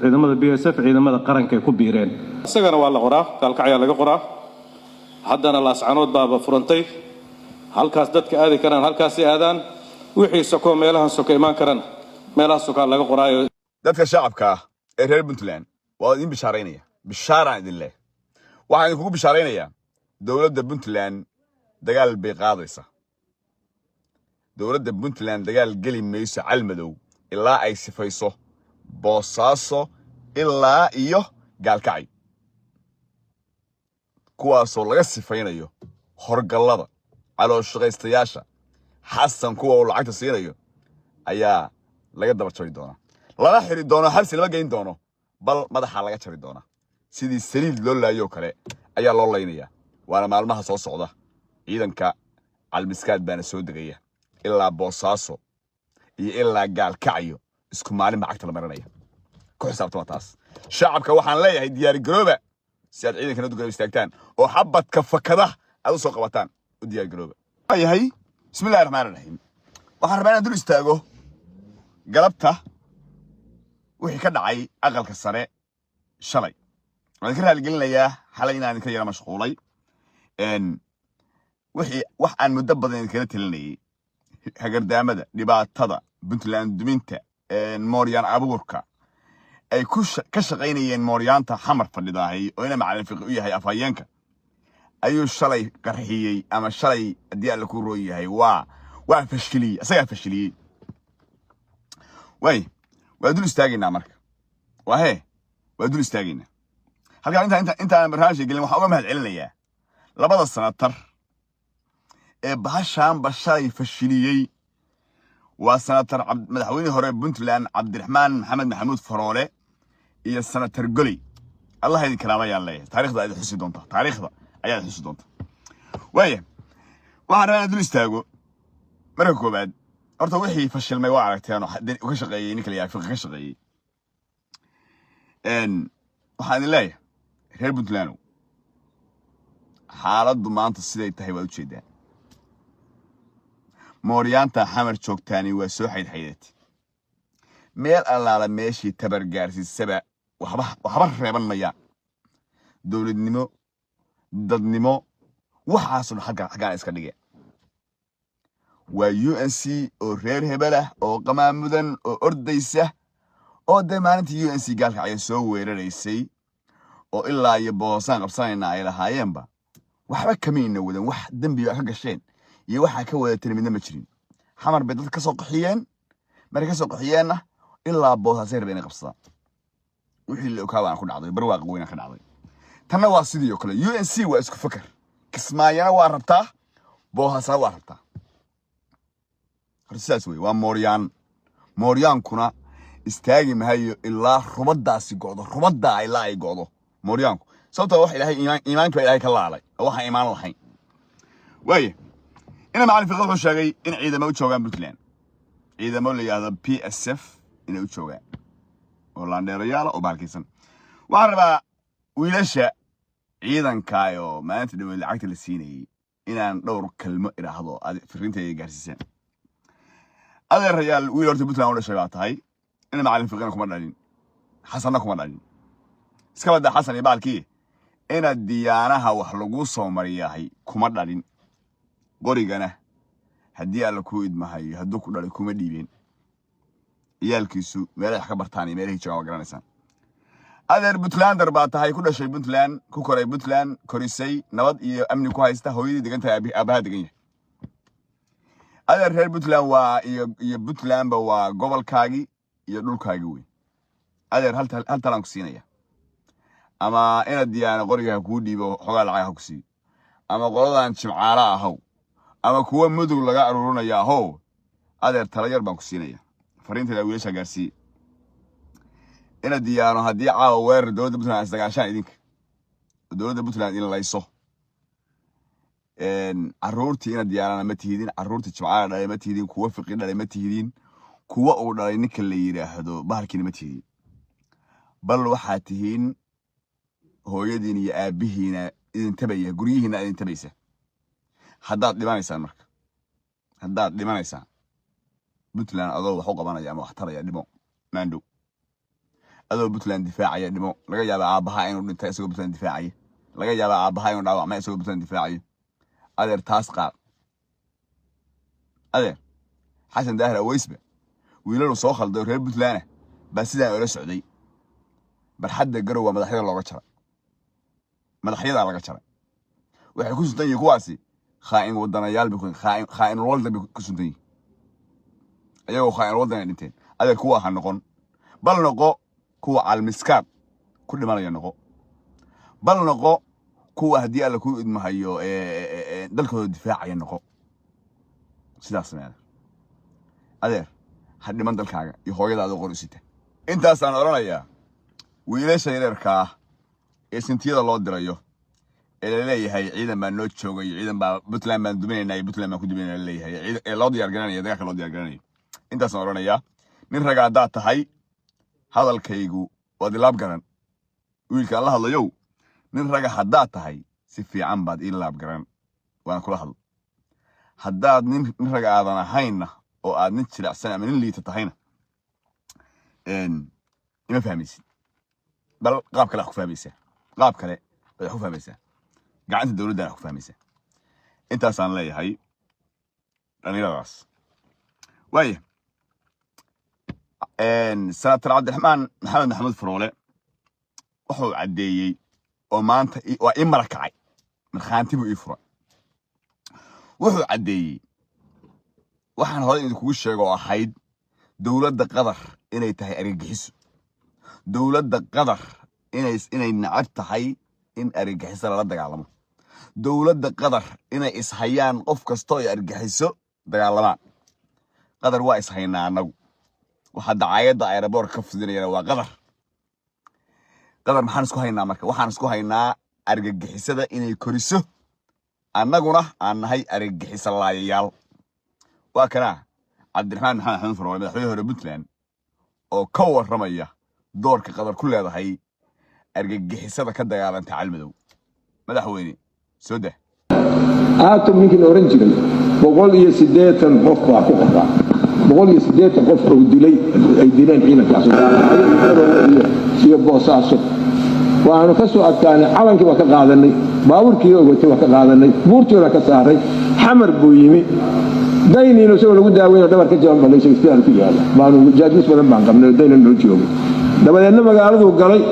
Ciidamada BSF, ciidamada qaranka ay ku biireen. Isagana waa la qoraa, Gaalkacyaa laga qoraa. Haddana Laascanood baaba furantay. Halkaas dadka aadi karaan halkaasay aadaan. Wixii soko meelahan soko imaan karana meelaha sokaa laga qoraayo. Dadka shacabka ah ee reer Puntland waa idin bishaaraynaya. Bishaaraan idin leh, waxaan idinkugu bishaaraynayaa dowladda Puntland dagaal bay qaadaysaa. Dowladda Puntland dagaal geli mayso Calmadow ilaa ay sifayso Boosaaso ilaa iyo Gaalkacay, kuwaasoo laga sifaynayo horgallada calooshaqaystayaasha Xasan. Kuwa uu lacagta siinayo ayaa laga daba jari doonaa. Lama xiri doono, xabsi lama geyn doono, bal madaxa laga jari doonaa. Sidii saliid loo laayoo kale ayaa loo laynayaa, waana maalmaha soo socda. Ciidanka Calmiskaad baana soo degaya ilaa Boosaaso iyo ilaa Gaalkacyo. Isku maalin baa cagta la marinaya, ku xisaabtama taas. Shacabka waxaan leeyahay, diyaari garooba si aad ciidankana u garab istaagtaan oo xabadka fakada aad u soo qabataan. U diyaari garooba. Yahay, bismillahi raxmaani raxiim. Waxaan rabaa inaan dul istaago galabta wixii ka dhacay Aqalka Sare shalay. Waan idinka raaligelinayaa xalay inaan idinka yara mashquulay. Wixii wax aan muddo badan idinkala talinayay, hagardaamada, dhibaatada Puntland, duminta, mooryaan abuurka ay ku ka shaqaynayeen mooryaanta Xamar fadhidaahay oo ina Macalin Fiqi u yahay afhayeenka, ayuu shalay qarxiyey ama shalay, haddii Alla ku roon yahay, waa fashiliyey, isagaa fashiliyey. Waay, waa dul istaagaynaa marka. Waa hee, waa dul istaagaynaa halkaan. Intaan barnaamijka gelin, waxaan uga mahad celinayaa labada senator ee bahashaanba shalay fashiliyey. Waa senator madaxweynihii hore Puntland Cabdiraxmaan Maxamed Maxamuud Faroole iyo senator Goley. Allah idin karaamayaan leeyahay. Taariikhda ayaad xusi doonta, taariikhda ayaad xusi doonta. Waaya, waxaan rabaa inaan dul istaago marka koowaad. Horta wixii fashilmay waa aragteen oo ka shaqeeyey ninka la yidhaha Fiqi ka shaqeeyey. Waxaan idin leeyahay, reer Puntlandow, xaaladdu maanta siday tahay waad ujeedaa. Mooryaanta Xamar joogtaani waa soo xaydxaydeed. Meel allaala meeshii tabar gaarsiisaba waxba waxba reeban mayaan. Dowladnimo, dadnimo, waxaasoo dhan halkan xaggaan iska dhigeen. Waa UNC oo reer hebel ah oo qamaamudan oo ordaysa, oo dee maalintii UNC Gaalka ayaa soo weeraraysay oo ilaa iyo Boosaan qabsanayna ay lahaayeenba, waxba kamayna wadan. Wax dembi baa ka gasheen iyo waxaa ka wadateen midna ma jirin. Xamar bay dadka ka soo qaxiyeen. Markay ka soo qaxiyeenna, ilaa Boosaasay rabeen inay qabsadaan. Wixii la okaa baana ku dhacday, barwaaqa weyna ka dhacday. Tanna waa sidii oo kale. UNC waa isku fakar. Kismaayana waa rabtaa, Boosaasna waa rabtaa. Horta sidaas wey, waa mooryaan. Mooryaankuna istaagi mahayo ilaa rubadaasi go'do, rubaddaa ilaa ay go'do mooryaanku. Sababtoo wax Ilaahay iimaan, iimaanka baa Ilaahay ka laalay oo waxaan iimaan lahayn. Waaya, ina Macalin Fiqi wuxuu sheegay in ciidamo u joogaan Puntland, ciidamo la yidhaahdo PSF inay u joogaan oo laandheerayaala oo bahalkaysan. Waxaan rabaa wiilasha ciidanka oo maalinta dhaweed lacagta la siinayey inaan dhowr kelmo idhaahdo, aad firiintayda gaarsiisaan. Adeerayaal, wiil horta Puntland u dhashay baa tahay. Ina Macalin Fiqina kuma dhalin, Xasanna kuma dhalin. Iska badda Xasan iyo baalkii ina Diyaanaha wax lagu soo mariyahay kuma dhalin. Qorigana, haddii Alla kuu idmahayo, hadduu ku dhalay kuma dhiibeen. Ciyaalkiisu meelay wax ka bartaan iyo meelahay joogaan waa garanaysaan. Adeer, Puntlander baa tahay, ku dhashay Puntland, ku koray Puntland, korisay, nabad iyo amni ku haysta, hooyadii degan tahay, aabaha degan yahay. Adeer, reer Puntland waa iyo Puntlandba waa gobolkaagii iyo dhulkaagii wey. Adeer, hal talaan ku siinaya: ama inaad Diyaano qoriga ha kuu dhiibo, xogaa lacag ha ku siiyo, ama qoladan Jimcaala ahow, ama kuwa Mudug laga aruurinaya ahow, adeer, tala yar baan ku siinaya. Fariinteeda wiilasha gaarsiiye. Inaad Diyaano haddii caawa weerar dowladda Puntland isdagaashaan idinka, dowladda Puntland idin layso, carruurtii inaad Diyaanana ma tihidin, carruurtii Jimcaala dhalay ma tihidin, kuwa Fiqi dhalay ma tihidin, kuwa uu dhalay ninka la yidhaahdo bahalkiina ma tihidin, bal waxaad tihiin hooyadiin iyo aabbihiina idin tabaya, guryihiina idin tabaysa. Haddaad dhimanaysaan marka, haddaad dhimanaysaan, Puntland adoo wax u qabanaya ama wax taraya dhimo maandhow. Adoo Puntland difaacaya dhimo. Laga yaaba aabbaha inuu dhintay isagoo Puntland difaacaya. Laga yaaba aabbaha inuu dhaawacmay isagoo Puntland difaacayo. Adeer, taas qaad. Adeer, Xasan Daahir Aweysba wiilal uu soo khalday oo reer Puntland ah baa sidaan ula socday. Barxadda Garow waa madaxyada looga jaray, madaxyadaa laga jaray. Waxay ku suntan yihiin kuwaasi khaa'in wadanayaal bay khaa'inul wadan bay ku suntan yihiin. Ayagoo khaa'inul wadan ay dhinteen. Adeer, kuwa ha noqon. Bal noqo kuwa calmiskaad ku dhimanaya noqo. Bal noqo kuwa, haddii Alla kuu idmahayo, dalkooda difaacaya noqo. Sidaas samee, adeer. Adeer, ha dhiman dalkaaga iyo hooyadaada qor u sita. Intaasaan odhanayaa. Wiilasha yareerka ah ee sintiyada loo dirayo ee laleeyahay ciidan baa noo joogay, ciidan baa Puntland baan duminaynaa iyo Puntland baan ku duminaynaa laleeyahay, ee loo diyaar garanaya dagaalka loo diyaar garanayo, intaasaan odhanayaa. Nin raga haddaad tahay, hadalkaygu waad ilaab garan. Wiilkaan la hadlayow, nin raga haddaad tahay, si fiican baad ii laab garan, waan kula hadlo. Haddaad nin raga aadan ahaynna oo aad nin jilicsan ama nin liita tahayna, ima fahmaysid. Bal qaab kale wax ku fahmaysaa, qaab kale baad wax ku fahmaysaa, gacanta dowladdana wax ku fahmaysaa. Intaasaan leeyahay dhallinyaradaas. Waaya, Senator Cabdiraxmaan Maxamed Maxamuud Faroole wuxuu caddeeyey oo maanta waa ii mara kacay, markhaanti buu ii furay. Wuxuu caddeeyey waxaan hore idinkugu sheego oo ahayd dowladda Qatar inay tahay argagixiso, dowladda Qatar inay nacab tahay in argagixiso lala dagaalamo, dowladda Qatar inay ishayaan qof kasta oo ay argagixiso dagaalamaan. Qatar waa ishaynaa annagu. Waxaa dacaayadda airport-ka ka fidinayana waa Qatar. Qatar maxaan isku haynaa? Marka waxaan isku haynaa argagixisada inay koriso, annaguna aan nahay argagixisa laayayaal. Waa kana Cabdiraxmaan Maxamed Axmed Faroole, madaxweyne hore Puntland, oo ka warramaya doorka Qatar ku leedahay argagixisada ka dagaalanta Calmadow. Madaxweyne, soo dah. Atom ninkii la oran jiray 180 qof baa ku qoraa, 180 qof oo dilay, ay dileen ciidankaas iyo Boosaaso. Waanu ka soo adkaanay, calankii waa ka qaadanay, baabuurkii ogotay waa ka qaadanay, buurtiina ka saaray. Xamar buu yimi, Dayniino isagoo lagu daaweyno dhabar ka jaban baa laysheegay, isbitaal ku yaala baanu jaajuus badan baan qabnay oo Dayna noo joogay. Dabadeedna magaaladuu galay.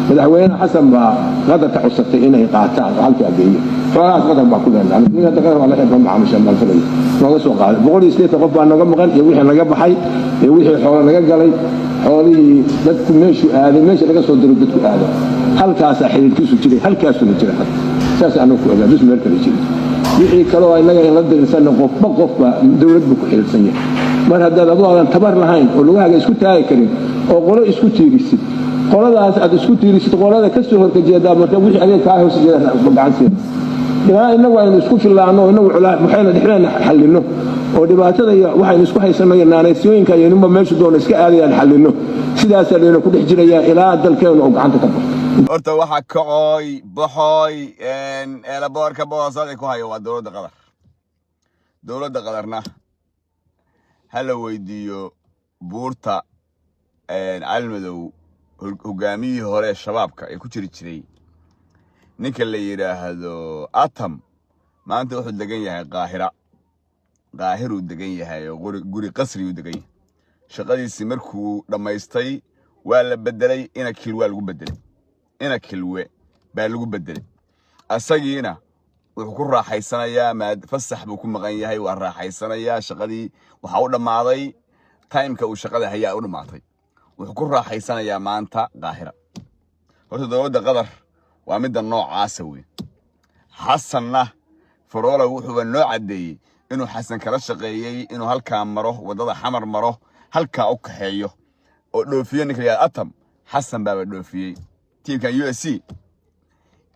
Madaxweyne Xasan baa Qatar ka codsatay inay qaataan oo halkaa geeyo. Xoolahaas Qatar baa ku leenahay. Nin hadda Qatar waa la xirma macaamishan baan filaya nooga soo qaaday. 180 qof baa nooga maqan iyo wixii naga baxay iyo wixii xoolo naga galay. Xoolihii dadku meeshuu aaday, meesha laga soo diro dadku aaday, halkaasaa xiriirkiisu jiray, halkaasuna jira hadda. Saas anagu ku ogaa dus meel kale jiray. Wixii kaloo innaga in la dirirsanna, qofba qofba dowlad buu ku xiriirsan yahay. Mar haddaad adu aadan tabar lahayn oo lugahaaga isku taagi karin oo qolo isku tiirisid, qoladaas aad isku tiirisid, qolada ka soo horkajeedaa marka wixii adiga kaa hoos jeeda gacan siina. Ilaa innagu aynu isku fillaanno oo inagu waxayna dhexdeena xallinno oo dhibaatada iyo waxaynu isku haysanno iyo naanaysiyooyinka iyo ninba meeshu doono iska aadayaan xallinno, sidaasaa layna ku dhex jirayaa ilaa dalkeenu oo gacanta ka baxo. Horta waxa kacooy baxooy airport-ka Boosada ku hayo waa dowladda Qatar. Dowladda Qatarna ha la weydiiyo buurta Calmadow hogaamiyihii hore ee Shabaabka ee ku jiri jiray, ninka la yidhaahdo Atam. Maanta wuxuu degan yahay Qaahira. Qaahiruu degan yahay oo guri qasriyuu degan yahay. Shaqadiisii markuu dhammaystay waa la bedelay, ina Kilwaa lagu bedelay, ina Kilwe baa lagu bedelay. Asagiina wuxuu ku raaxaysanayaa maad fasax buu ku maqan yahay, waa raaxaysanayaa. Shaqadii waxaa u dhammaaday, time-ka uu shaqada hayaa u dhammaatay. Wuxuu ku raaxaysanayaa maanta Qaahira. Horta dowladda Qatar waa midda noocaasa wey. Xasanna Farola wuxuuba noo caddeeyey inuu Xasan kala shaqeeyey inuu halkaa maro, waddada Xamar maro, halkaa u kaxeeyo oo dhoofiyo ninka la yidhahdo Atam. Xasan baaba dhoofiyey tiimkan USC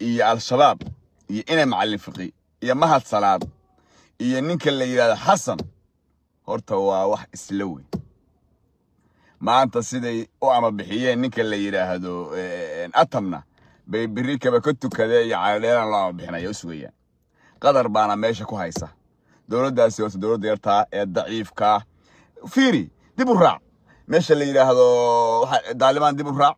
iyo Al-Shabaab iyo inay Macallin Fiqi iyo Mahad Salaad iyo ninka la yidhahdo Xasan. Horta waa wax isla weyn maanta siday u ama bixiyeen ninka la yidhaahdo Atamna bay berri kaba ka tukadee iyo caladheeraan loo ama bixinaya u sugayaan. Qatar baana meesha ku haysa dowladdaasi. Horta dowladda yartaa ee daciifkaa fiiri, dib u raac. Meesha la yidhaahdo waxa Daalibaan dib u raac.